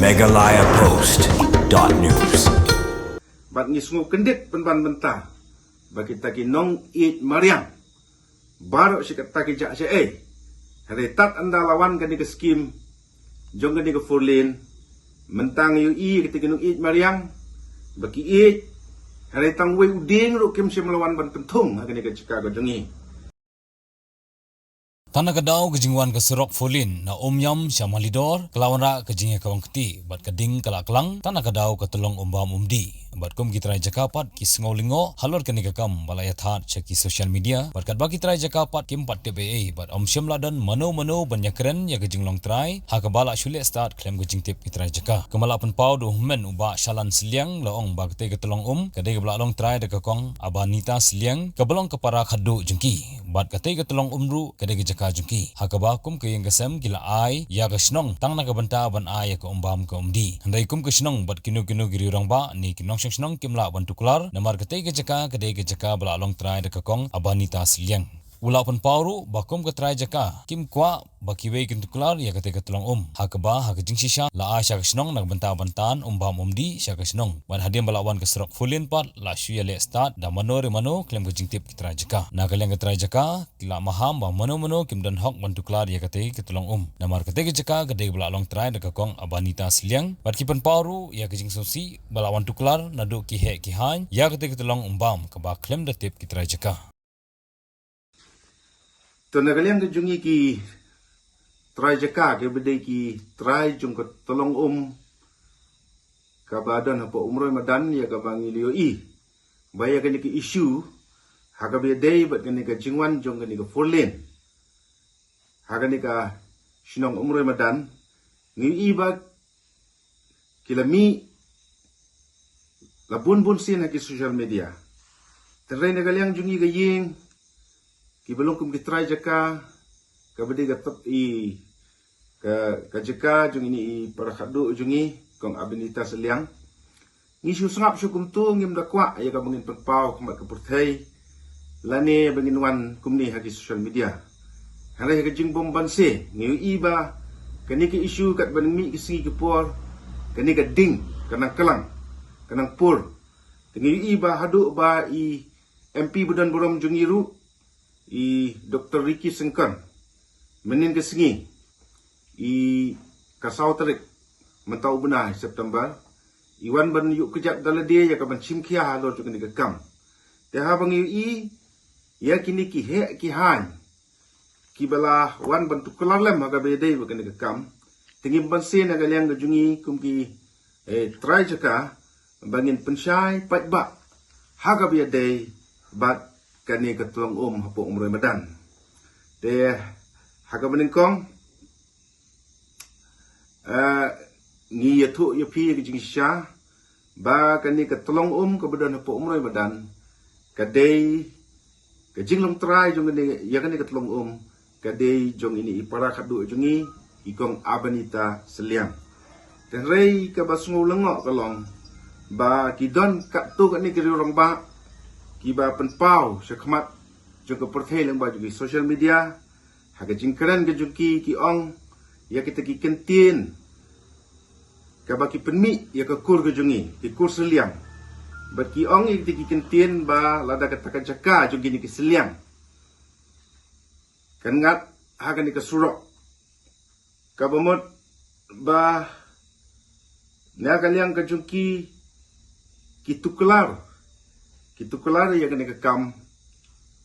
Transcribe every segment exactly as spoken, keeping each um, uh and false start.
Meghalaya Post dot news. Bad ngi sngew kyndit pynban bynta ba kita ki nong ïeit mariang baroh shi katta ki jaka sha ei. Hynrei tad ynda la wan kane ka skim jong kane ka four lane, mynta ngi ïohi kita ki nong ïeit mariang ba ki ïeit, hynrei tang wei u dieng ruh kim shym la wan ban pynthung ha kane ka jaka ka jong ngi. Tang na ka daw ka jingwan ka surok four lane na Umiam sha Malidor ka la wanrah ka jingïakawang kti bad ka ding ka la klang, tang na ka daw ka tyllong umbam umdih. Bad kum ki trai jaka pat ki sngew lyngngoh halor kane ka kam ba la ïathuh sha ki social media, bad katba ki trai jaka pat kim pat tip ei ei, bad ym shym la don mano mano ban ïakren ïa ka jinglong trai ha kaba la shu leh stad khlem ka jingtip ki trai jaka. Kumba la pynpaw da u hynmen u Bah Shalan Sliang, la ong ba katei ka tyllong um ka dei kaba la long trai da ka kong Abanita Sliang kaba long ka para khadduh jong ki. Bad katei ka tyllong um ruh ka dei ka jaka jong ki, ha kaba kum ka ïing ka sem ki la ai ïa ka shnong tang na ka bynta ban ai ïa ka umbam ka umdih. Hynrei kum ka shnong bad kino kino ki riew rangbah ne ki nongshong shnong kim lah ban tuklar, namar katei ka jaka ka dei ka jaka ba la long trai da ka kong Abanita Sliang. U la pynpaw ruh ba kum ka trai jaka kim kwah ba kiwei kin tuklar ïa katei ka tyllong um, ha kaba ha ka jingshisha la ai sha ka shnong na ka bynta ban tan umbam umdih sha ka shnong. Bad hadien ba la wan ka surok four lane pat la shu ïaleh stad da mano re mano khlem ka jingtip ki trai jaka. Na ka liang ka trai jaka ki la maham ba mano mano kim don hok ban tuklar ïa katei ka tyllong um, namar katei ka jaka ka dei kaba la long trai da ka kong Abanita Sliang. Bad ki pynpaw ruh ïa ka jingsngewsih ba la wan tuklar naduh ki heh ki haiñ ïa katei ka tyllong umbam kaba khlem da tip ki trai jaka. To na ka liang ka jong ngi ki trai jaka, kiba dei ki trai jong ka tyllong um kaba don hapoh Umroi Madan, ïa kaba ngi la ïohi ba ïa kane ka issue ha kaba ïadei bad kane ka jingwan jong kane ka four lane ha kane ka shnong Umroi Madan, ngi ïohi ba ki la mih la bun bun sien ha ki social media. Hynrei na ka liang jong ngi ka ïing, kiba long kum ki trai jaka, kaba dei ka tep i ka, ka jaka jong ine i para khadduh jong ngi, kong Abanita Sliang, ngi shu sngap shu kumto, ngim da kwah ïa kaba ngin pynpaw khmat ka pyrthei lane ba ngin wan kumne ha ki social media. Hynrei ha ka jingbymbanse ngi ïohi ba kane ka issue katba nang mih ki sngi ki por, kane ka ding ka nang klang, ka nang pur. Te ngi ïohi ba haduh ba i M P ba don burom jong ngi ruh, i Doktor Ricky Syngkon, mynnin ka sngi, i ka saw tarik mynta u bnai September, i wan ban ïuh kjat da lade ïa ka ban shim khia halor jong kane ka kam. Te haba ngi ïohi ïa kine ki heh ki haiñ kiba la wan ban tuklar lem ha kaba ïadei bad kane ka kam, te ngim banse na ka liang ka jong ngi kum ki, eh, trai jaka ba ngin pynshai paidbah ha kaba ïadei bad kane ka tyllong um hapoh Umroi Madan. Te ha kaba nyngkong, eh, ngi ïathuh ïa phi ïa ka jingshisha ba kane ka tyllong um kaba don hapoh Umroi Madan ka dei ka jinglong trai jong kane, ïa kane ka tyllong um ka dei jong ine i para khadduh jong ngi, i kong Abanita Sliang. Te hynrei kaba sngew lyngngoh ka long ba ki don katto katne ki riew rangbah kiba pynpaw sha khmat jong ka pyrthei lyngba jong ki social media, ha ka jingkren ka jong ki, ki ong ïa kita ki kyntien kaba ki pynmih ïa ka kur ka jong ngi, ki kur Sliang. Bad ki ong ïa kita ki kyntien ba lada kata ka jaka jong kine ki Sliang kan ngat ha kane ka surok, kaba mut ba na ka liang ka jong ki, ki tuklar, ki tuklar ïa kane ka kam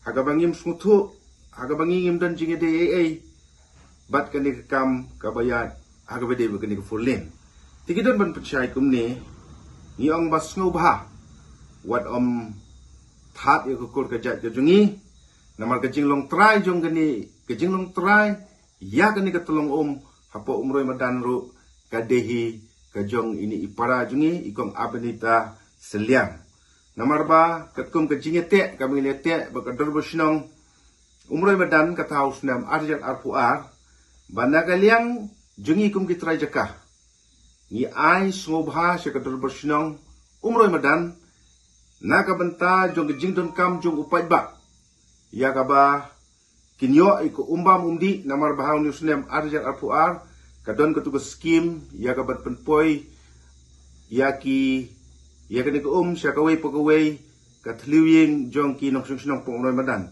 ha kaba ngim sngewthuh, ha kaba ngi ngim don jingïadei ei ei bad kane ka kam kaba ïaid ha kaba dei bad kane ka four lane. Te ki don ban pynshai kumne, ngi ong ba sngewbha wat ym thad ïa ka kur ka jait ka jong ngi, namar ka jinglong trai jong kane, ka jinglong trai ïa kane ka tyllong um hapoh Umroi Madan ruh ka dei hi ka jong ine i para jong ngi, i kong Abanita Sliang. Namar ba katkum ka jingïateh kaba ngi la ïateh bad ka dorbar shnong Umroi Madan kata ha u snem ar hajar arphew ar, ba na ka liang jong ngi kum ki trai jaka ngi ai sngewbha sha ka dorbar shnong Umroi Madan na ka bynta jong ka jingdonkam jong u paidbah, ïa kaba kin ïoh ïa ka umbam umdih, namar ba ha une u snem ar hajar arphew ar ka don katu ka skim ïa ka ban pynpoi ïa ki, ïa kane ka um sha kawei pa kawei ka thliew ïing jong ki nongshong shnong pong roi madan.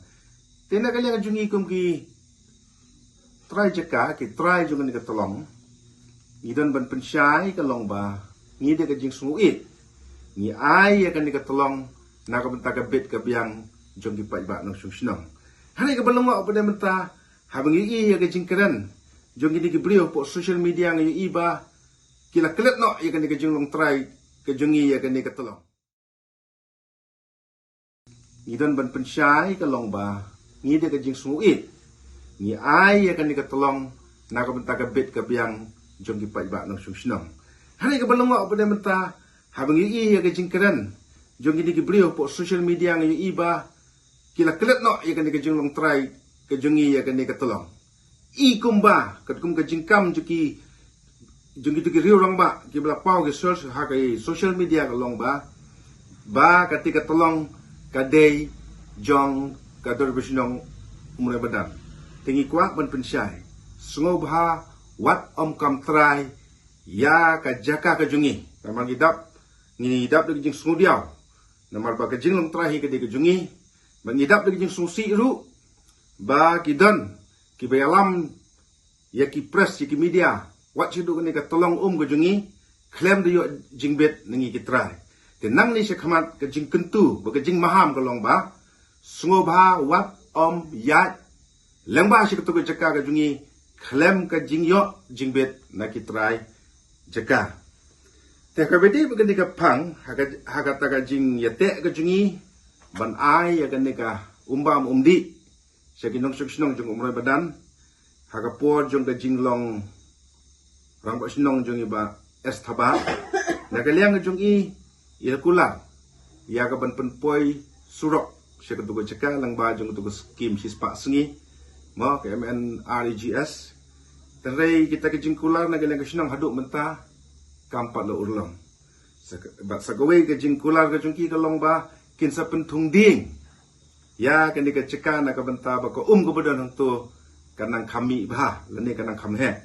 Te na ka liang jong ngi kum ki trai jaka, ki trai jong kane ka tlong, ngi don ban pynshai ka long ba ngi da ka jingsngew ïeit, ngi ai ïa kane ka tlong na ka bynta ka bit ka biang jong ki paidbah nongshong shnong. Hynrei kaba lyngngoh pat mynta, haba ngi ïohi ïa ka jingkren jong kine ki briew hapoh social media, ngi ïohi ba ki la klet noh ïa kane ka jinglong trai ka jong ngi ïa kane ka tlong. Ngi don ban pynshai ka long ba ngi da ka jingsngew ïeit, ngi ai ïa kane ka tlong na ka bynta ka bit ka biang jong ki paidbah nongshong shnong. Hynrei kaba lyngngoh pat mynta, haba ngi ïohi ïa ka jingkren jong kine ki briew hapoh social media, ngi ïohi ba ki la klet noh ïa kane ka jinglong trai ka jong ngi ïa kane ka tlong. I kumba katkum ka jingkam jong ki, jong kitu ki riew rangbah kiba la paw ki search ha ka social media ka long ba, ba kata ka tlong ka dei jong ka Dorbar Shnong Umroi Madan. Te ngi kwah ban pynshai, sngewbha wat ym kam trai ïa ka jaka ka jong ngi. Namar ngi dap, ngi dap da ka jingsngewdiaw namar ba ka jinglong trai hi ka dei ka jong ngi. Ba ngi dap da ka jingsngewsih ruh ba ki don kiba ïalam ïa ki press, ïa ki media, wat shu duh kane ka tlong um ka jong ngi khlem da ïoh jingbit na ngi ki trai. Te nangne sha khmat ka jingkyntu bad ka jingmaham ka long ba, sngewbha wat ym ïaid lyngba sha katu ka jaka ka jong ngi khlem ka jingïoh jingbit na ki trai jaka. Te kaba dei bad kane ka phang, ha ka, ha kata ka jingïateh ka jong ngi ban ai ïa kane ka umbam umdih sha ki nongshong shnong jong Umroi Madan ha ka por jong ka jinglong rangbah shnong jong i Bah S Thabah. Na ka liang ka jong i, i la kular ïa ka ban pynpoi surok sha katu ka jaka lyngba jong katu ka skim shispah sngi, mo, ka M N R E G S. Hynrei kita ki jingkular na ka liang ka shnong haduh mynta kam pat la urlong. Sa ka, bad sa kawei ka jingkular ka jong ki ka long ba kin sa pynthung dieng ïa kane ka jaka na ka bynta ba ka um kaba don hangto kan nang kham mih bha lane kan nang kham heh.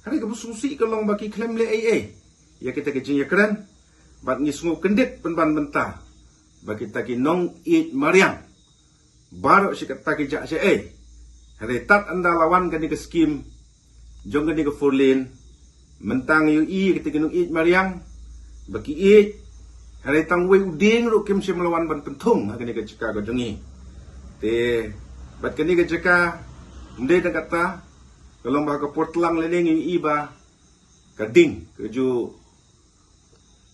Hynrei kaba sngewsih ka long ba ki khlem leh ei ei ïa kita ki jingïakren, bad ngi sngew kyndit pynban mynta ba kita ki nongïeit mariang baroh shi katta ki jah shaei. Hynrei tad ynda la wan kane ka skim jong kane ka four lane, mynta ngi ïohi kita ki nongïeit mariang ba ki ïeit, hynrei tang wei u dieng ruh kim shym la wan ban pynthung ha kane ka jaka ka jong ngi. Te bad kane ka jaka, ym dei tang kata, ka long ba ha ka por tlang lane ngi ïohi ba ka ding ka ju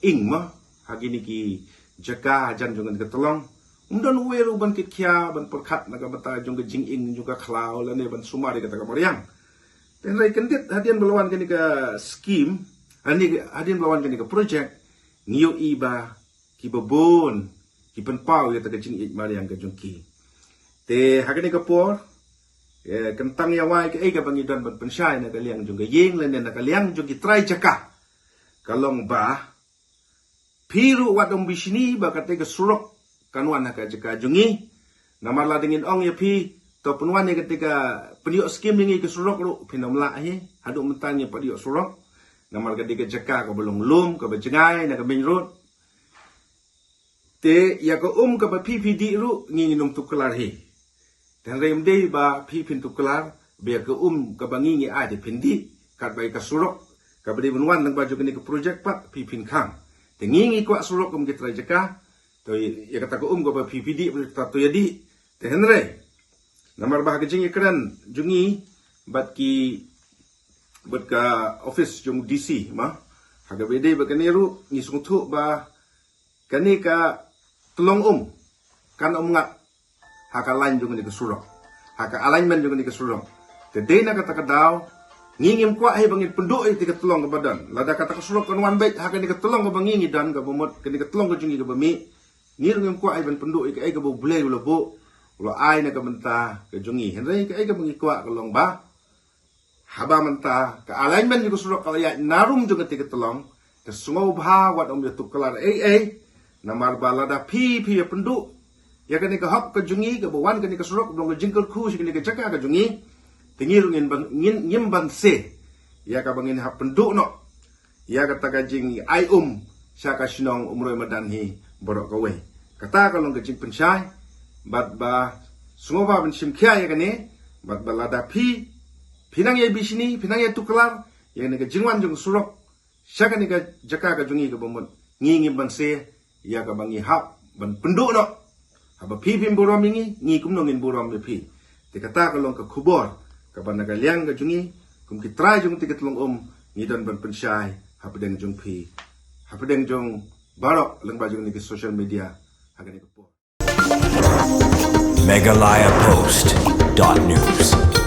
ing, mo, ha kine ki jaka hajan jong kane ka tlong. Ym don uwei ruh ban kit khia ban pyrkhat na ka bynta jong ka jinging jong ka khlaw lane ban sumar ïa kata ka mariang. Te hynrei kyndit hadien ba la wan kane ka skim, hadien, hadien ba la wan kane ka project, ngi ïohi ba kiba bun ki pynpaw ïa kata ka jingïeit mariang ka jong ki. Te ha kane ka por, eh, kyntang ïa wai kaei kaba ngi don ban pynshai na ka liang jong ka ïing lane na ka liang jong ki trai jaka, ka long ba phi ruh wat ym bishni ba kata ka surok kan wan ha ka jaka jong ngi. Namar lada ngin ong ïa phi, to pynwan ïa kata ka, pynïoh skim ïa ngi ka surok ruh, phin ym lah hi. Haduh mynta ngim pat ïoh surok. Namar ka dei ka jaka kaba long lum, kaba jngai na ka main road. Te ïa ka um kaba phi phi dih ruh ngi ngin ym tuklar hi. Te hynrei ym dei ba phi phin tuklar ba ïa ka um kaba ngi ngi ai te phin dih, katba ïa ka surok kaba dei ban wan lyngba jong kane ka project pat phi phin khang. Te ngi ngi kwah surok kum ki trai jaka. To ïa kata ka um kaba phi phi dih, kata to ïa dih. Te hynrei namar ba ha ka jingïakren jong ngi bad ki, bad ka office jong D C, ma, ha kaba ïadei bad kane ruh ngi sngewthuh ba kane ka tlong um kan ym ngat ha ka line jong kane ka surok, ha ka alignment jong kane ka surok. Te dei na kata ka daw ngi ngim kwah hi ba ngin pynduh ïa kata ka tlong kaba don. Lada kata ka surok kan wan beit ha kane ka tlong kaba ngi ngi don, kaba mut kane ka tlong ka jong ngi kaba mih, ngi ruh ngim kwah hi ban pynduh ïa kaei kaba U Blei u la buh, u la ai na ka bynta ka jong ngi. Hynrei kaei kaba ngi kwah ka long ba haba mynta ka alignment jong ka surok ka la ïaid na rum jong kata ka tlong, te sngewbha wat ym ïa tuklar ei ei. Namar ba lada phi phi ïa pynduh ïa kane ka hok ka jong ngi kaba wan kane ka surok, ba long ka jingkyrkhu sha kane ka jaka ka jong ngi, te ngi ruh ngin ban, ngin, ngim ban se ïa kaba ngin hap pynduh noh ïa kata ka jingai um sha ka shnong Umroi Madan hi baroh kawei. Kata ka long ka jingpynshai bad ba sngewbha ban shim khia ïa kane bad ba lada phi phi nang ïa bishni, phi nang ïa tuklar ïa kane ka jingwan jong surok sha kane ka jaka ka jong ngi kaba mut, ngi ngim banse ïa kaba ngi hap ban pynduh noh. Haba phi phim burom ïa ngi, ngi kumno ngin burom ïa phi? Te kata ka long ka khubor kaba na ka liang ka jong ngi kum ki trai jong te ka tlong um, ngi don ban pynshai hapdeng jong phi, hapdeng jong baroh lyngba jong ne ki social media ha kane ka por. Meghalaya Post dot news.